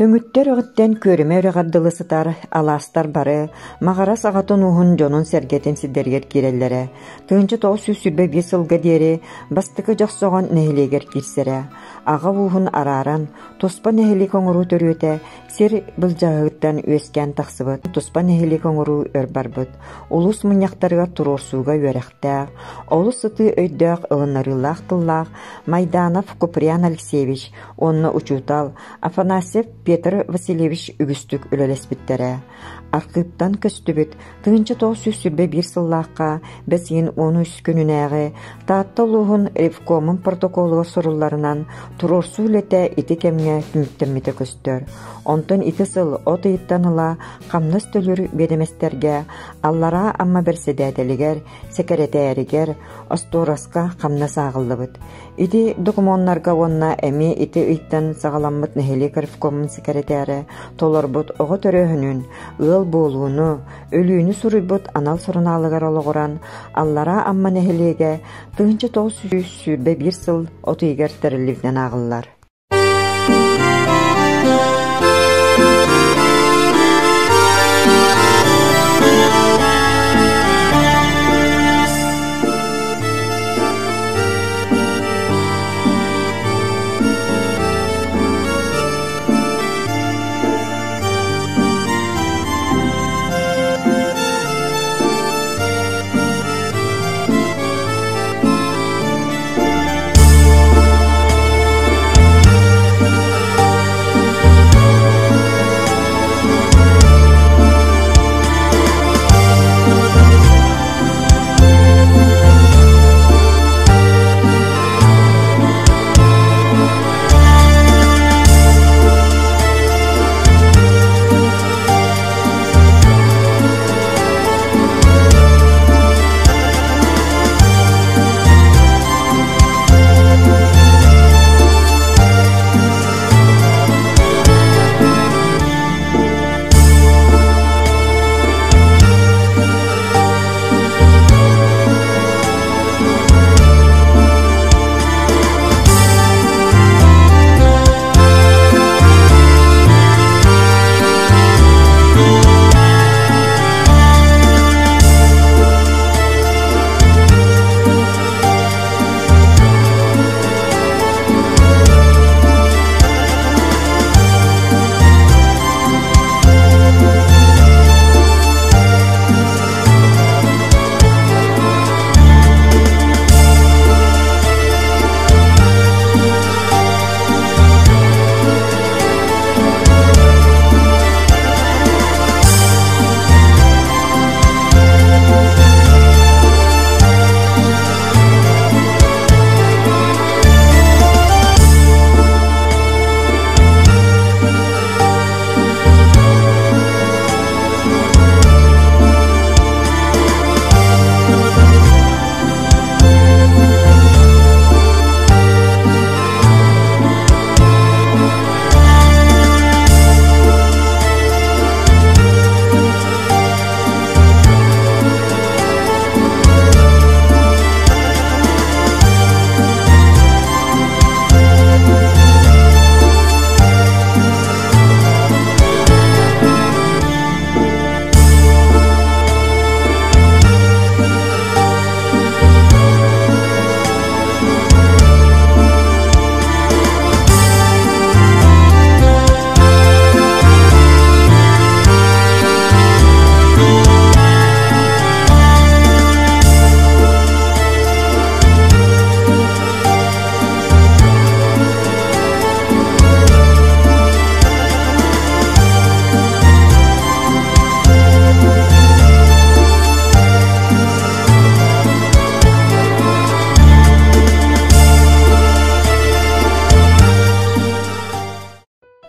Түҥүттэр өҕүттэн күөрүмэ үрэҕэр дылы сытар алаастар бары Маҕарас аҕатын ууһун дьонун-сэргэтин сирдэригэр киирэллэрэ. 1925 сылга диэри Бастакы Дьохсоҕон нэһилиэгэр киирсэрэ. Аҕа ууһун арааран, туспа нэһилиэк оҥоруу төрүөтэ сир былдьаһыгыттан үөскээн тахсыбыт туспа нэһилиэк оҥоруу өр барбыт. Улуус мунньахтарыгар туруорсууга үөрэхтээх, олус сытыы өйдөөх ылыннарыылаах тыллаах Майданов Куприян Алексеевич уонна учуутал Афанасьев Петр Васильевич үгүстүк үлэлэспиттэрэ. Архыыптан көстүбүт 1921 сыллаахха бэс ыйын 13 күнүнээҕи Таатта улууһун ревкомун протоколугар сурулларынан, туруорсуу үлэтэ ити кэмҥэ түмүктэммитэ көстөр. Онтон ити сыл от ыйыттан ыла хамнас төлүүр биэдэмэстэргэ Аллараа Амма бэрэссэдээтэлигэр, сэкэрэтээригэр, остуораска хамнас ааҕыллыбыт. Ити докумуоннарга уонна эмиэ ити ыйтан саҕаламмыт нэһилиэк ревкомун сэкэрэтээрэ толорбут оҕо төрөөһүнүн, ыал буолууну, өлүүнү суруйбут анал сурунаалыгар олоҕуран, Аллараа Амма нэһилиэгэ 1921 сыл от ыйыгар тэриллибитинэн ааҕыллар.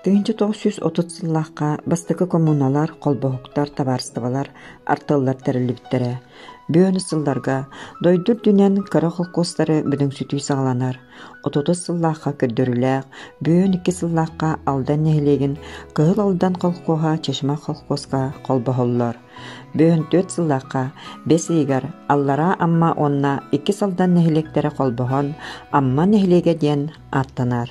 1930 сыллаахха бастакы коммуналар, холбоһуктар, табаарыстыбалар, артыаллар тэриллибиттэрэ. Бүөн сылларга дойду үрдүнэн кыра холкуостары бөдөҥсүтүү саҕаланар. Отутус сыллаахха көрдөрүүлээх, бүөн икки сыллаахха Алдан нэһилиэгин Кыһыл Алдан колхуоһа Чычымах холкуоска холбоһоллор. Бүөн түөрт сыллаахха бэс ыйыгар Аллараа Амма уонна Иккис Алдан нэһилиэктэрэ холбоһон Амма нэһилиэгэ диэн ааттанар.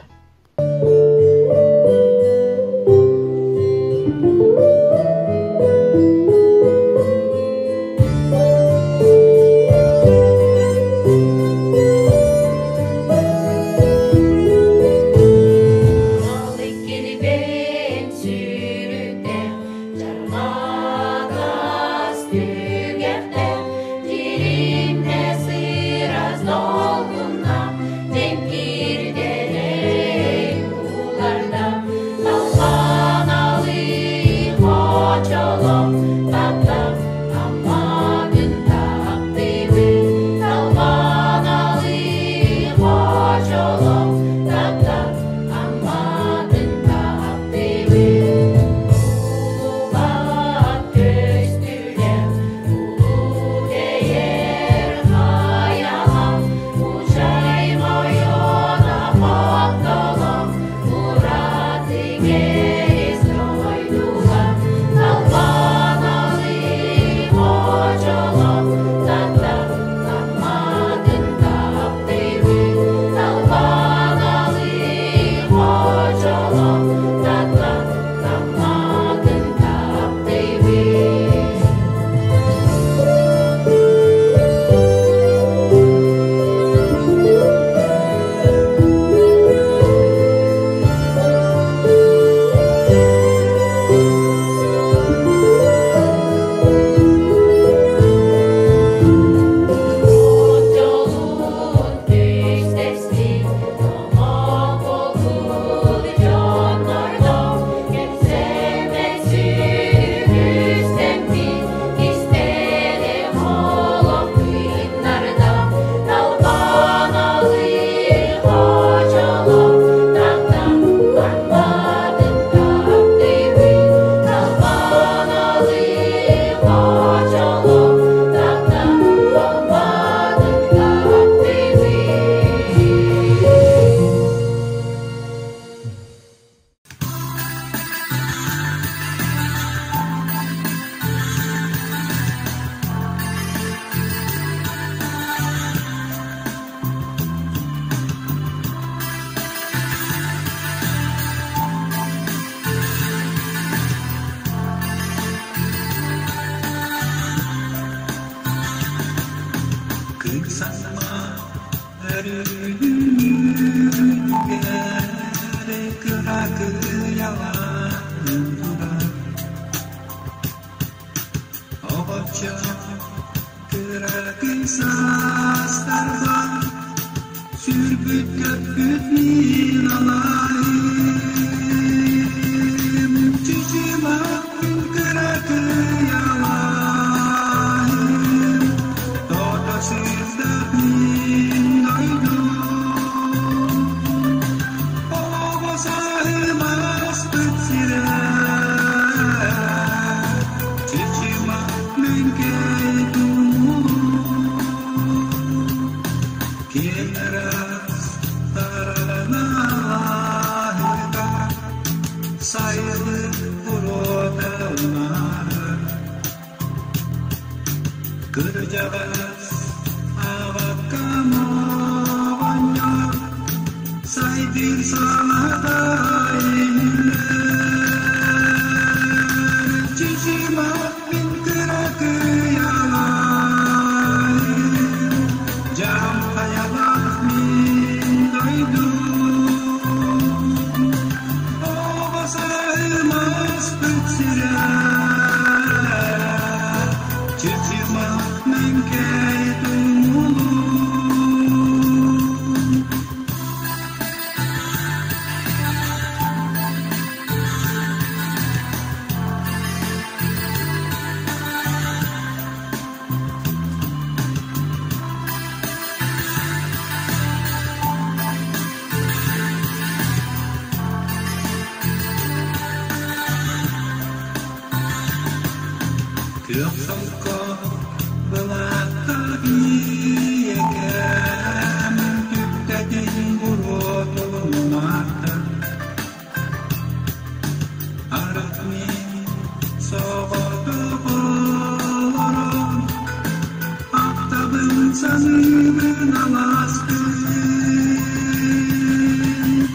Кыракый саастарбар Сүүрбүт-көппүт мин алаайым, Чычымахпын кыракый алаайым, Тото сырдык мин дойдум. Оҕо сааһым ааспыт сирэ, Чычымах мэҥкэй тумулум. Киэҥ ыраас таранаһыта сайылык буруота унаарар. Кырдьаҕас аҕаккам оҕонньор сайдыыр саҥата иһиллэр. Чычымах мин кыракый алаайым, дьаам хайалаах мин дойдум. Оҕо сааһым ааспыт сирэ, Чычымах мэҥкэй тумулун. Күөх солко былааттаах ийэкэм түптэтин буруотун уматта Арыт мин соҕотох олорон Ахтабын саныыбын алааспын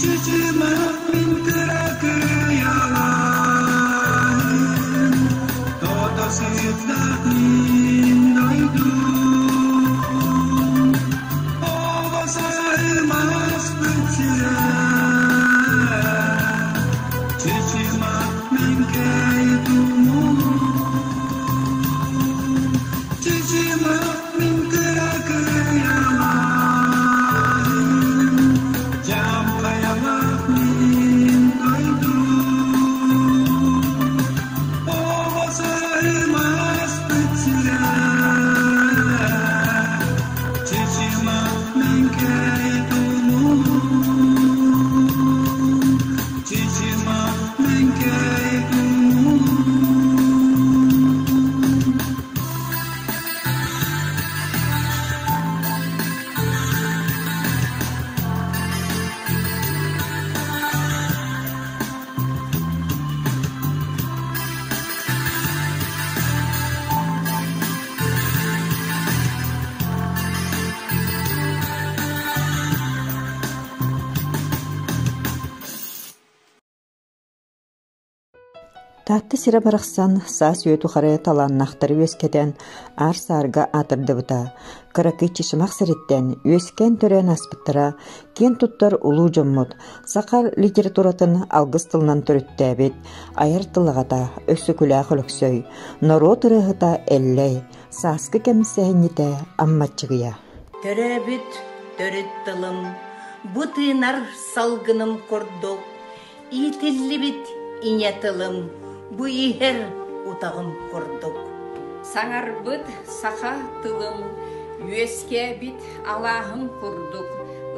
Чычымах мин кыракый алааһым Тото сыттах мин дойдум Оҕо сааһым ааспыт сирэ Чычымах мэҥкэй тумулун Чычымах мин кыракый алааһым Дьаам хайалаах мин дойдум Оҕо сааһым ааспыт сирэ Чычымах мэҥкэй тумулун Чычымах мэҥкэй тумулун Таатта сирэ барахсан саас үйэ тухары талааннаахтары үөскэтэн аар-саарга аатырдыбыта. Кыракый Чычымах сириттэн үөскээн-төрөөн ааспыттара киэн туттар улуу дьоммут, саха литературатын алгыс тылынан төрүттээбит айар тыл аҕата Өксөкүлээх Өлөксөй, норуот ырыаһыта Эллэй, сааскы кэм сэһэнньитэ Аммаччыгыйа. Төрөөбүт төрүт тылым, бу тыынар салгыным курдук, иитиллибит ийэ тылым, бу иһэр утаҕым курдук. Саҥарбыт саха тылым, үөскээбит алааһым курдук,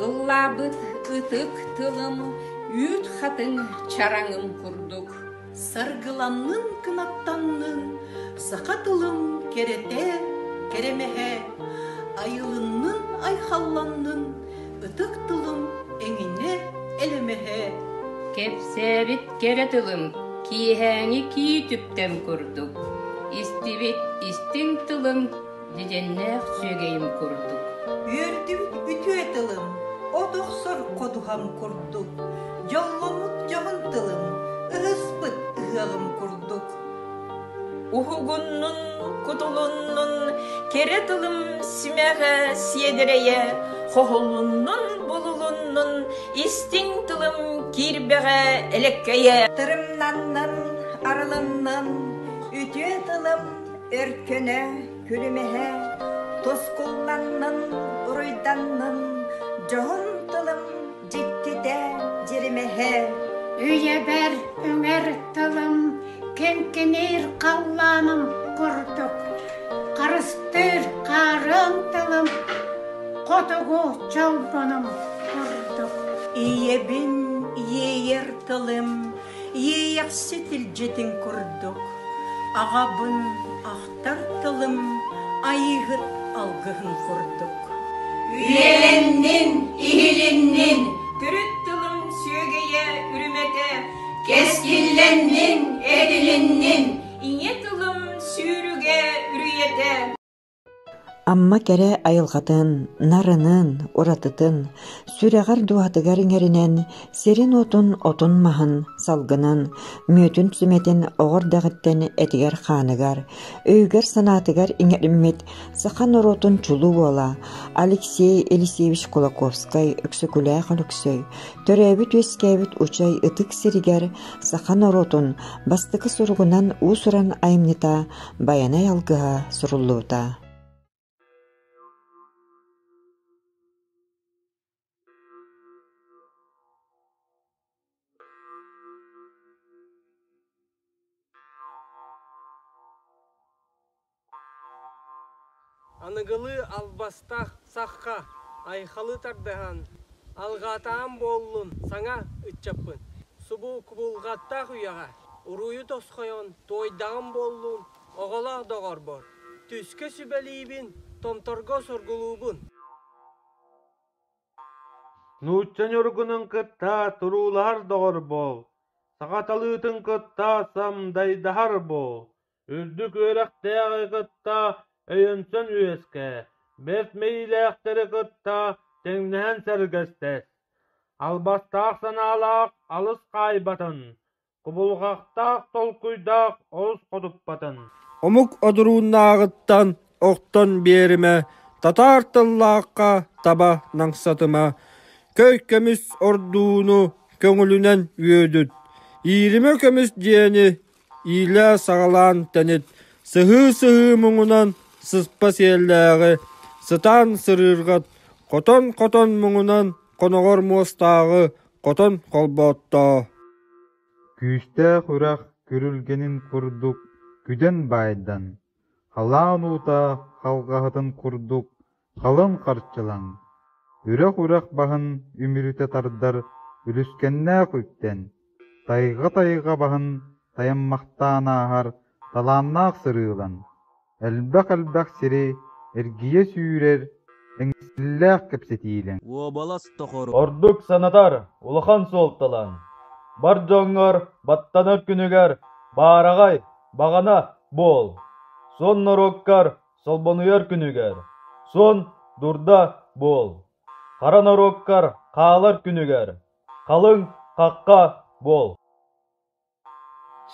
ыллаабыт ытык тылым, үүт хатыҥ чараҥым курдук. Саргыланнын кынаттаннын, саха тылым кэрэтэ, кэрэмэһэ, айылыннын айхалланнын, ытык тылым эҥинэ элэмэһэ. Кэпсээбит кэрэ тылым киэһээҥи кии түптэм курдук, истибит истиҥ тылым дьэдьэннээх сүөгэйим курдук. Үөрдүбүт үтүө тылым, от охсор ходуһам курдук, дьолломмут дьоһун тылым, ыһыспыт ыһыаҕым курдук. Уһугуннун, кутулуннун, кэрэ тылым симэҕэ сиэдэрэйэ, хоһулуннун, булулуннун, истиҥ тылым киирбэҕэ элэккэйэ. Тырымнаннын, арылыннын, үтүө тылым өркөнө, күлүмэһэ, Тускулланнын, уруйданнын, дьоһун тылым дьиктитэ дьиримэһэ. Үйэбэр үҥэр тылым кэҥкиниир халлааным курдук, харыстыыр хаарыан тылым хотугу чолбонум курдук. Ийэбин иэйэр тылым иэйэхсит илдьитин курдук, аҕабын ахтар тылым айыыһыт алгыһын курдук. Үйэлэннин, иһилиннин, төрүт тылым сүөгэйэ үрүмэтэ, кэскиллэннин, этилиннин, ийэ тылым сүүрүгэ үрүйэтэ. Амма кэрэ айылҕатын, нарынын, уратытын, сүрэҕэр-дууһатыгар иҥэринэн, сирин-уотун отун-маһын, салгынын, мүөтүн-сүмэтин оҕо эрдэҕиттэн этигэр-хааныгар, өйүгэр-санаатыгар иҥэриммит саха норуотун чулуу уола Алексей Елисеевич Кулаковскай Өксөкүлээх Өлөксөй төрөөбүт-үөскээбит Учай ытык сиригэр саха норуотун бастакы суругунан уус-уран айымньыта Байанай алгыһа суруллубута. Аныгылыы албастаах сахха айхалы тардыһан, алҕаатаан буоллун саҥа ыччаппын. Субу кубулҕаттаах үйэҕэ уруйу тосхойон туойдаҕым буоллун оҕолоох доҕорбор. Түскэ сүбэлиибин, томторго соргулуубун. Нуучча ньургунун кытта туруулаһар доҕор буол, саха талыытын кытта самдайдаһар буол, үрдүк үөрэхтээҕи кытта өйөнсөн үөскээ, бэрт мэйиилээхтэри кытта тэҥнэһэн сэргэстэс, албастаах санаалаах алыс хаайбатын, Кубулҕахтаах толкуйдаах олус хотуппатын Омук одурууннааҕыттан охтон биэримэ, татаар тыллаахха таба наҥсатыма, көй көмүс ордууну көҥүлүнэн үөдүт, ииримэ көмүс диэни иилээ-саҕалаан тэнит, сыһыы-сыһыы муҥунан сыспа сиэллээҕи, сытаан сырыырҕат, хотон-хотон муҥунан хоноҕор муостааҕы хотон холбооттоо Күүстээх үрэх күрүлгэнин курдук күдэн баайдан, халаан уута халҕаһатын курдук халыҥ харчылаҥ, үрэх-үрэх баһын үмүрүтэ тардар үлүскэннээх үктэн, тайҕа-тайҕа баһын тайаммахтаан ааһар талааннаах сырыылан, Элбэх-элбэх сири эргийэ сүүрэр эҥсиллээх кэпсэтиилэн Уобалас тохору Ордук санатар, улахан суолталаан, бар дьоҥҥор баттанар күнүгэр баараҕай, баҕана буол, суон норуоккар солбонуйар күнүгэр суон дурда буол, хара норуоккар хаалар күнүгэр халыҥ хахха буол.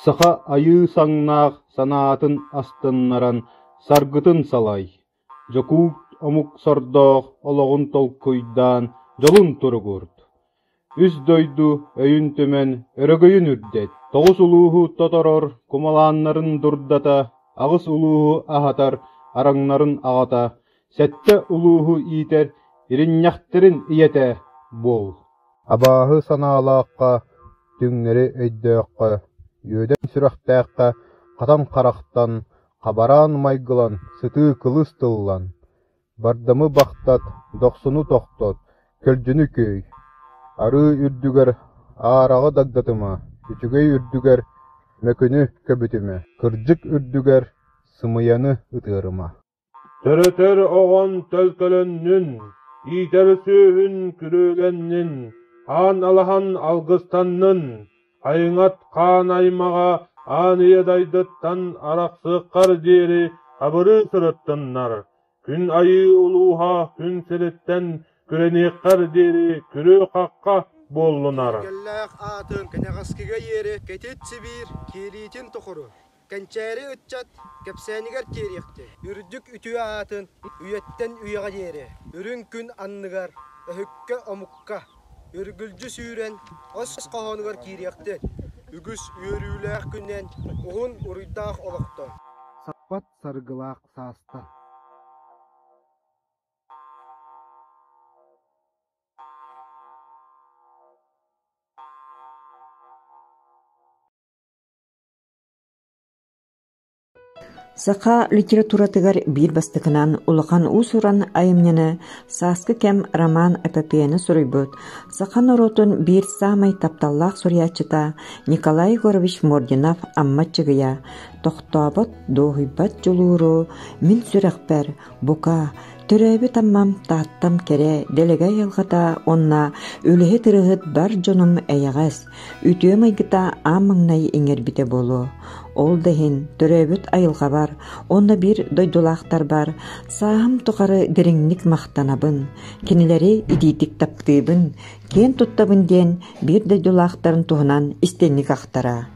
Саха айыы саҥнаах санаатын астыннаран саргытын салай, дьокуут омук сордоох олоҕун толкуйдаан дьолун туругурт, үс дойду өйүн түмэн өрөгөйүн үрдэт, тоҕус улууһу тоторор кумалааннарын дурдата, аҕыс улууһу аһатар араҥнарын аҕата, сэттэ улууһу иитэр иринньэхтэрин ийэтэ буол. Абааһы санаалаахха, түҥнэри өйдөөххө, үөдэн сүрэхтээххэ хатан харахтан, хабараан майгылан, сытыы кылыс тыллан, бардамы бахтат, дохсуну тохтот, көлдьүнү күөй, арыы үрдүгэр аараҕы дагдатыма, үчүгэй үрдүгэр мөкүнү көбүтүмэ, кырдьык үрдүгэр сымыйаны ытыарыма. Төрөтөр оҕон төлкөлөннүн, иитэр сүөһүн күрүөлэннин, аан алаһан алгыстаннын, айыҥат хаан аймаҕа аан ийэ дайдыттан арахсыаххар диэри абырыы сырыттыннар, күн айыы улууһа күн сириттэн күрэниэххэр диэри күрүө-хахха буоллунар. Кэллээх аатын кэнэҕэскигэ иэри кэтит Сибиир киэлиитин тухуру Кэнчээри ыччат кэпсээнигэр тиэриэхтин, үрдүк үтүө аатын үйэттэн үйэҕэ диэри, үрүҥ күн анныгар, өһүккэ омукка, үргүлдьү сүүрэн ос хоһоонугар киириэхтин, үгүс үөрүүлээх күнүнэн уһун уруйдаах олохтон. Саппат саргылаах саастан. Саха литературатыгар биир бастакынан улахан уус-уран айымньыны «Сааскы кэм» роман-эпопеяны суруйбут саха норуотун биир саамай тапталлаах суруйааччыта Николай Егорович Мординов Амма Аччыгыйа «Тохтообот, дуоһуйбат дьулууру мин сүрэхпэр, бука, төрөөбүт Аммам Тааттам кэрэ дэлэгэй айылҕата уонна үлэһит ырыаһыт бар дьонум эйэҕэс, үтүө майгыта аан маҥнай иҥэрбитэ буолуо. Ол да иһин төрөөбүт айылҕабар уонна биир дойдулаахтарбар сааһым тухары дириҥник махтанабын, кинилэри итиитик таптыыбын, киэн туттабын диэн биир дойдулаахтарын туһунан истиҥник ахтара.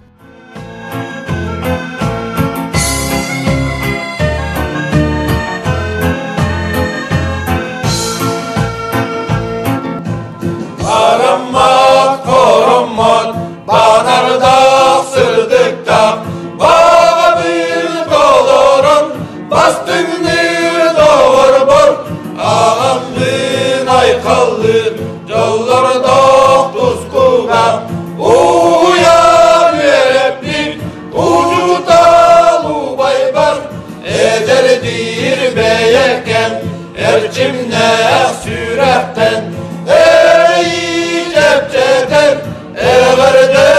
Араммат, хороммот, банардаах, сырдыктаах, баҕабын толорон, бастыҥныыр доҕорбор, аҕаммын айхаллыыр, дьоллордоох тускуга, уһуйан үөрэппит учуутал убайбар, эдэрдиир бэйэкэм, эрчимнээх сүрэхтэн эрэйи чэпчэтэр эҕэрдэ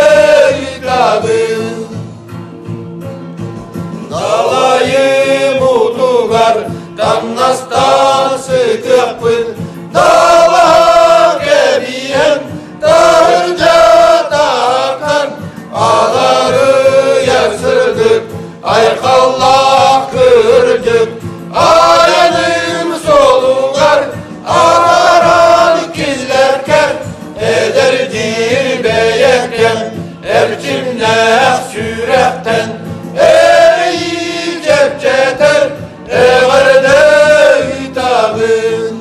ыытабын. Далайым утугар тамнастан сытыахпын, далаһа кэбиһэн таһырдьа таһааран аларыйар сырдык айхаллаах кырдьык айаным суолугар анаран киллэркэр эдэрдиир бэйэккэм эрчимнээх сүрэхтэн эрэйи чэпчэтэр эҕэрдэ ыытабын.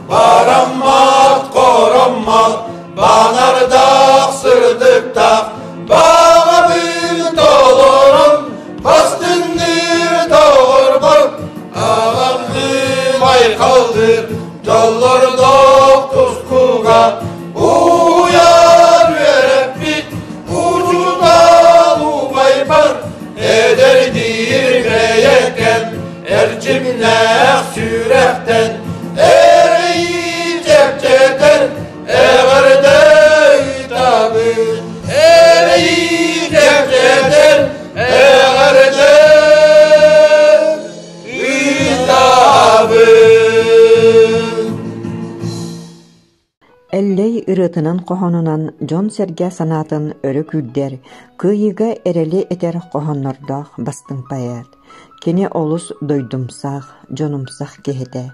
Бараммат, хороммот, банардаах, сырдыктаах, баҕабын толорон, бастыҥныыр доҕорбор, аҕаммын айхаллыыр, дьоллордоох тускуга уһуйан үөрэппит учуутал убайбар эдэрдиир бэйэкэм эрчимнээх сүрэхтэн эрэйи чэпчэтэр эҕэрдэ ыытабын эрэйи чэпчэтэр эҕэрдэ ыытабын. Эллэй ырыатынан-хоһоонунан дьон-сэргэ санаатын өрө күүрдэр, кыайыыга эрэли этэр хоһооннордоох бастыҥ поэт. Кини олус дойдумсах, дьонумсах киһи этэ.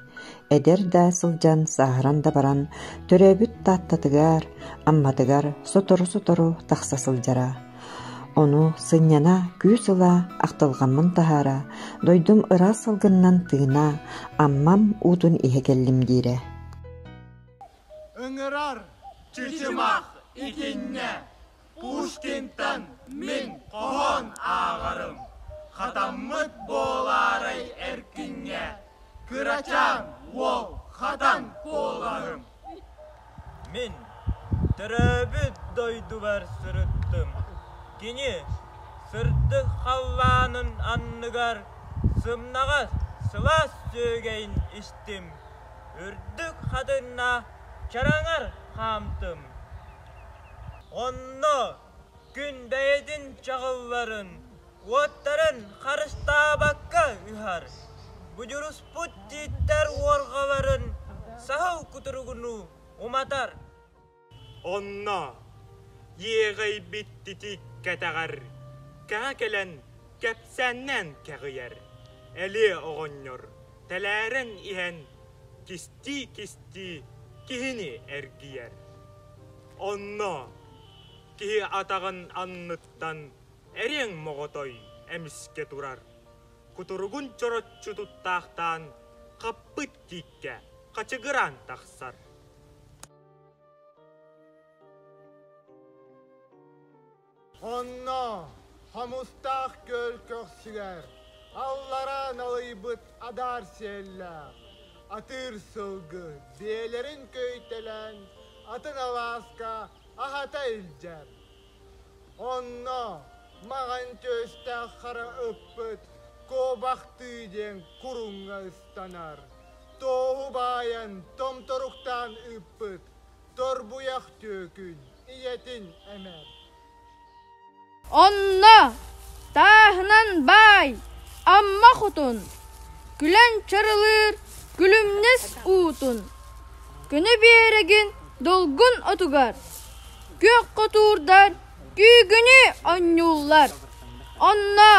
Эдэр да сылдьан, сааһыран да баран, төрөөбүт Тааттатыгар, Амматыгар сотору-сотору тахса сылдьара. Ону сынньана, күүс ыла, ахтылҕаммын таһаара, дойдум ыраас салгынынан тыына, Аммам уутун иһэ кэллим диирэ. Ыҥырар Чычымах итиннэ Пушкинтан мин хоһоон ааҕарым, хатаммыт буолаарай эркиҥҥэ кырачаан уол хатан куолаһым. Мин төрөөбүт дойдубар сырыттым. Кини сырдык халлаанын анныгар сымнаҕас сылаас сүөгэйин истим. Үрдүк хатыҥна чараҥар хаамтым. Онно күн бэйэтин чаҕылларын, уоттарын харыстаабакка ыһар. Будьуруспут тииттэр уорҕаларын саһыл кутуругунуу уматар. Онно иэҕэйбит титиик кэтэҕэр кэҕэ кэлэн кэпсээннээн кэҕийэр. Элиэ оҕонньор тэлээрэн иһэн кистии-кистии киһини эргийэр. Онно киһи атаҕын анныттан эриэҥ моҕотой эмискэ турар, кутуругун чороччу туттаахтаан хаппыт тииккэ хачыгыраан тахсар. Онно хомустаах күөл көхсүгэр. Аллараа налыйбыт адаар сиэллээх, атыыр сылгы биэлэрин көйтөлөөн атын алааска аһата илдьэр. Онно маҕан түөстээх хара ыппыт куобахтыы диэн куруҥҥа ыстанар, туоһу баайан томторуктаан ыыппыт торбуйах түөкүн ийэтин эмэр. Онно тааһынан баай Амма хотун, күлэн чарылыыр күлүмнэс уутун, көнө биэрэгин долгун отугар, күөх хотуурдар күүгүнү онньууллар. Онно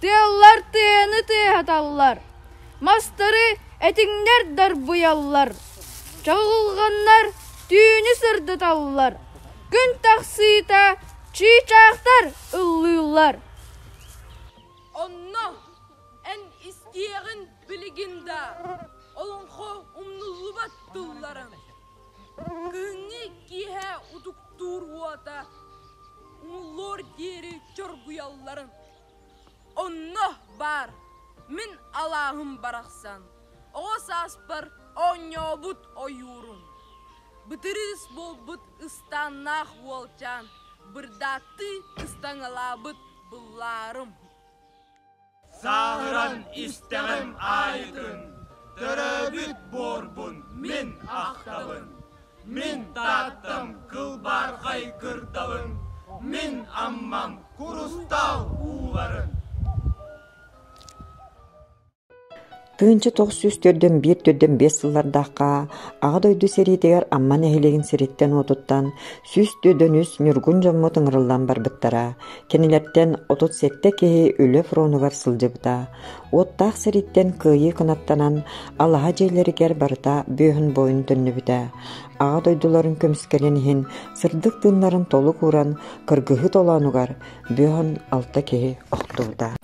тыаллар тыаны тыаһаталлар, мастары этиҥнэр дарбыйаллар, чаҕылҕаннар түүнү сырдаталлар. Күн тахсыыта чыычаахтар ыллыыллар. Онно эн истиэҕин билигин да олоҥхо умнуллубат тылларын. Кыһыҥҥы киэһэ утуктуур уота умуллуор диэри чоргуйалларын. Онно баар мин алааһым барахсан, оҕо сааспар оонньообут ойуурум. Бытырыыс буолбут ыстааннаах уолчаан бырдааттыы ыстаҥалаабыт быллаарым. Сааһыран истэҕим аайытын, төрөөбүт буорбун мин ахтабын. Мин Тааттам кылбаархай кырдалын, мин Аммам курустаал ууларын. 1941-45 сыллардаахха Аҕа дойду сэриитигэр Амма нэһилиэгин сириттэн-уотуттан 143 ньургун дьоммут ыҥырыллан барбыттара. Кинилэртэн 37 киһи үлэ фронугар сылдьыбыта. Уоттаах сэрииттэн кыайыы кынаттанан алаһа дьиэлэригэр барыта бүөһүн буойун төннүбүтэ. Аҕа дойдуларын көмүскэлин иһин сырдык тыыннарын толук ууран кыргыһыы толоонугар бүөһүн алта киһи охтубута.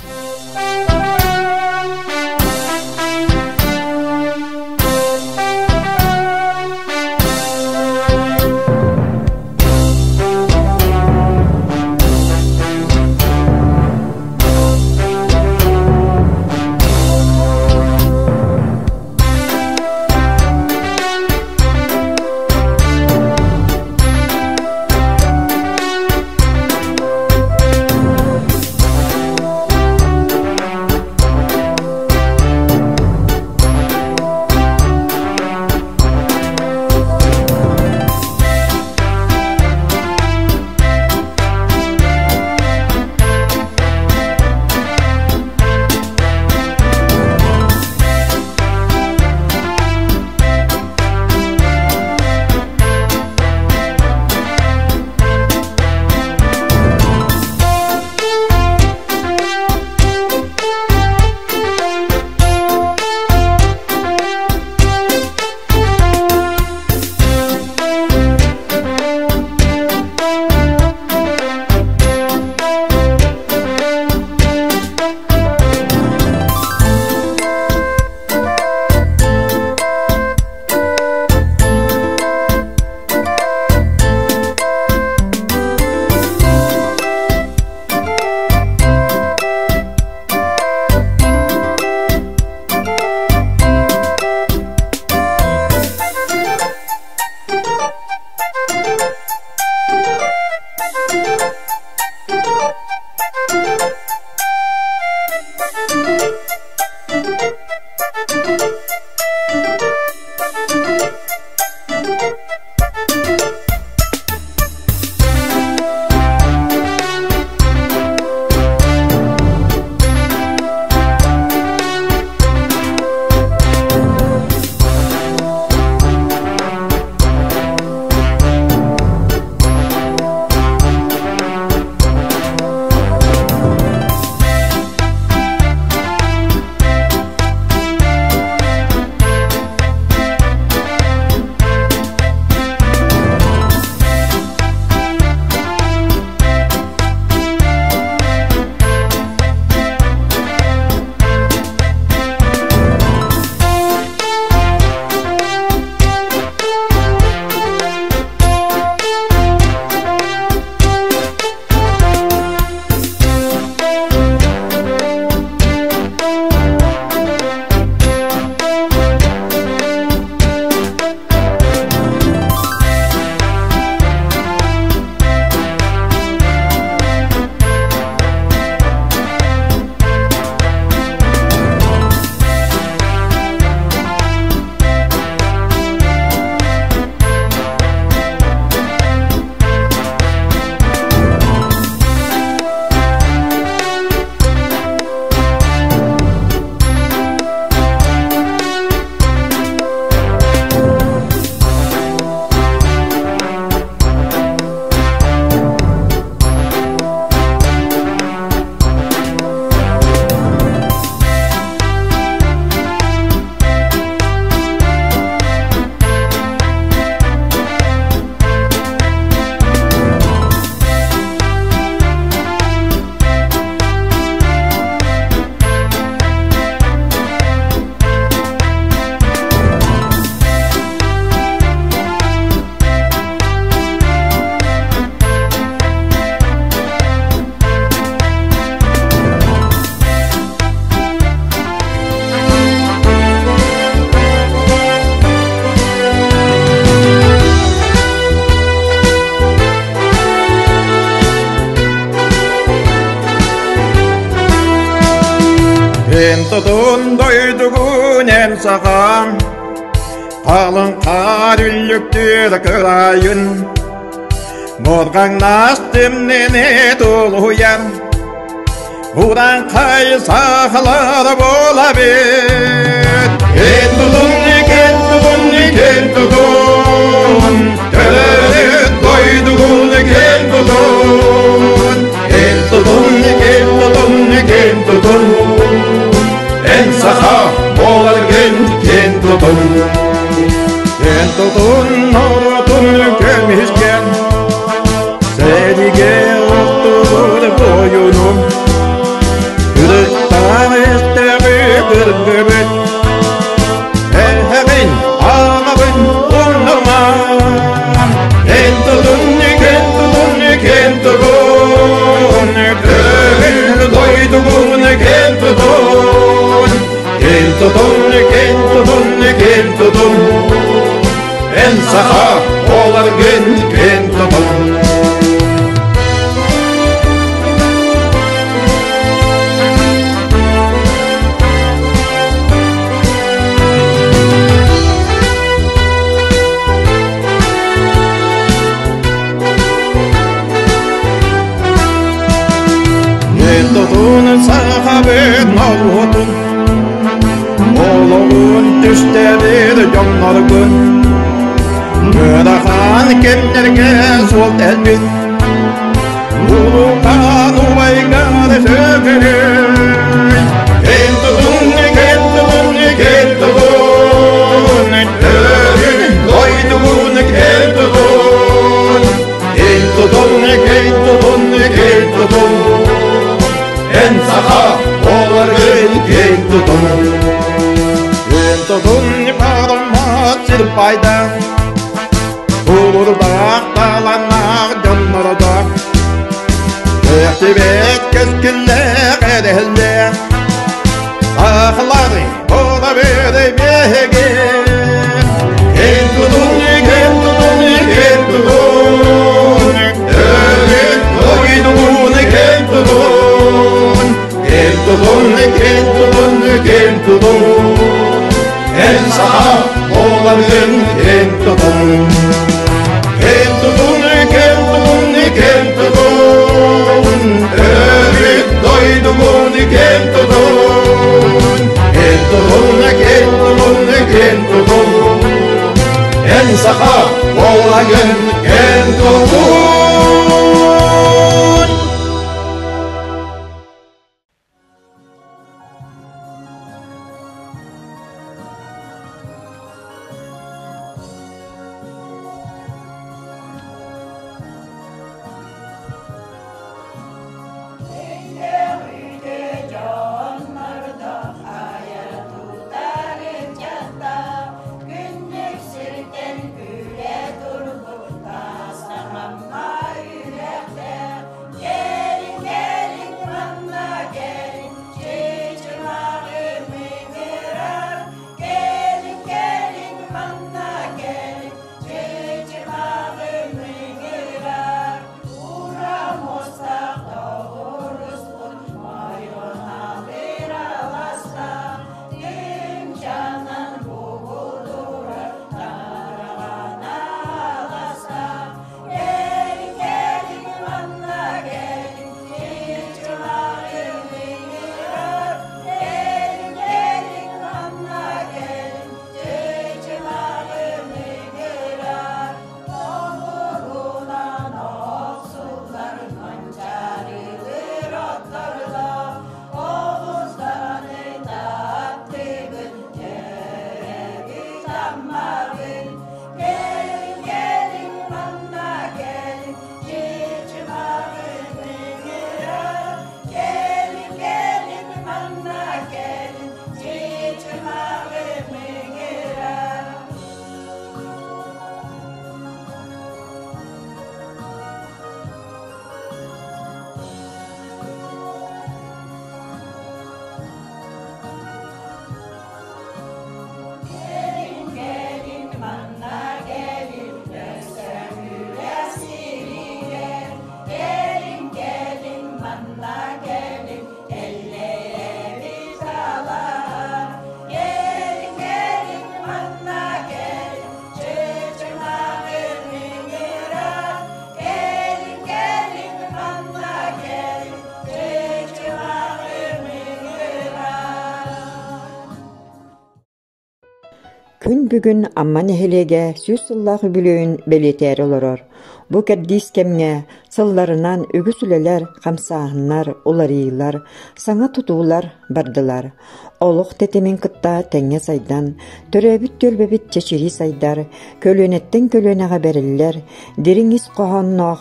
Тутун дойдугун эн сахам, Халыҥ хаар үллүктүүр кырайын, Моргаҥнаас тымныны тулуйан, Ураҥхай сахалар буолабыт. Эн тутун, эн тутун, эн тутун, Төрөөбүт дойдугун эн тутун. Эн тутун, эн тутун, эн тутун, Эн саха буоларгын эн тутун. Эн тутун норуотун көмүскэн, Сэригэ охтубут буойунум, Кырыктаах эстэҕи кыргыбыт, Эһэҕин, аҕаҕын умнума. Эн тутун, эн тутун, эн тутун, Көҥүл дойдугун эн тутун. Эн тутун, эн тутун, эн тутун, Эн саха буоларгын эн тутун. Тутун сахабыт норуотун, Олоҕун түстээбит дьонноргун, Ыарахан кэмнэргэ суол тэлбит, Улуукаан убайгар сөкүрүй. Эн тутун, эн тутун, эн тутун, Төрүт дойдугун эн тутун. Эн тутун, эн тутун, эн тутун, Эн саха буоларгын эн тутун. Эн тутун парамат сир пайда, Тулурдаах таланнаах дьоннордоох, Кэхтибэт кэскиллээх эрэллээх, Сахалары буолабыт биһиги. Эн тутун, эн тутун, эн тутун, Төрүт дойдугун эн тутун. Эн тутун, эн тутун, эн тутун, Эн саха буоларгын эн тутун. Эн тутун, эн тутун, эн тутун, Төрүт дойдугун эн тутун. Эн тутун, эн тутун, эн тутун, Эн саха буоларгын эн тутун. Күн бүгүн Амма нэһилиэгэ 100 сыллаах үбүлүөйүн бэлиэтээри олорор. Бу кэрдиис кэмҥэ сылларынан үгүс үлэлэр, хамсааһыннар, уларыйыылар, саҥа тутуулар бардылар. Олох тэтимин кытта тэҥҥэ сайдан, төрөөбүт түөлбэбит чэчирии сайдар, көлүөнэттэн көлүөнэҕэ бэриллэр, дириҥ ис хоһоонноох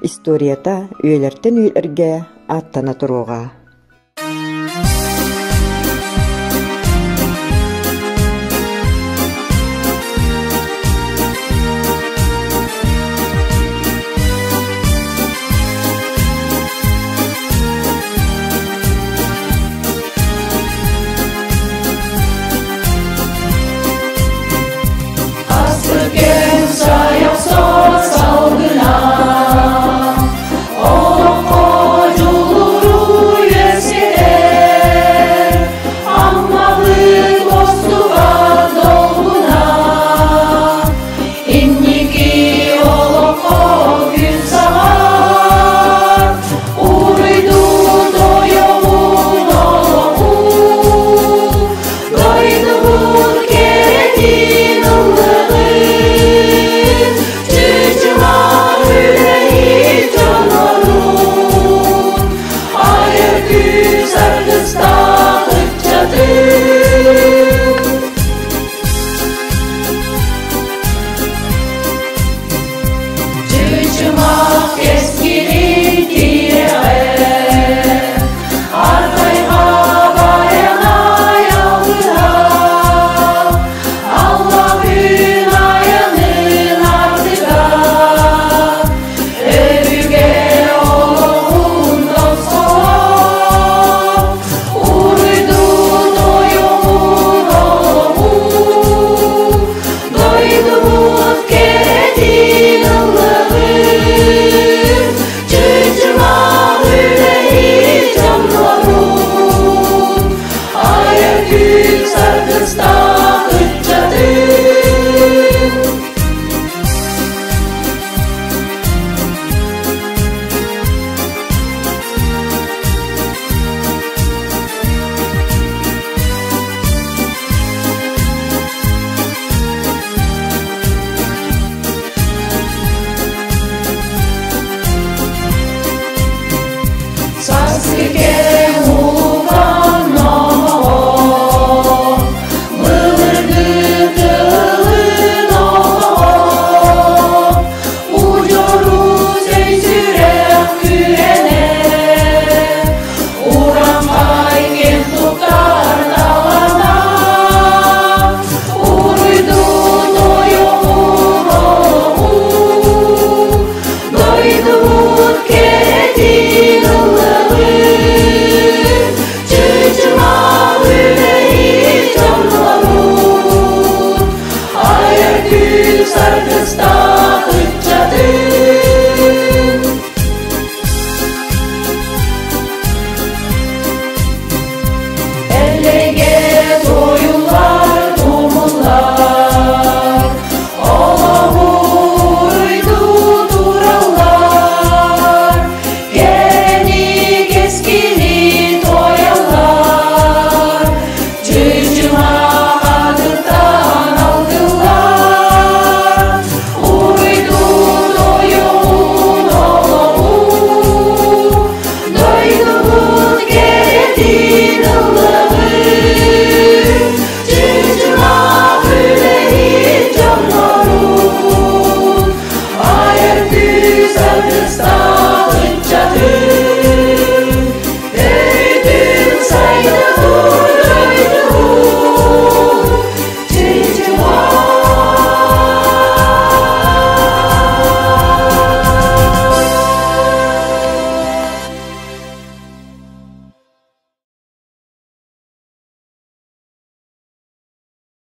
историята үйэлэртэн үйэлэргэ ааттана туруоҕа.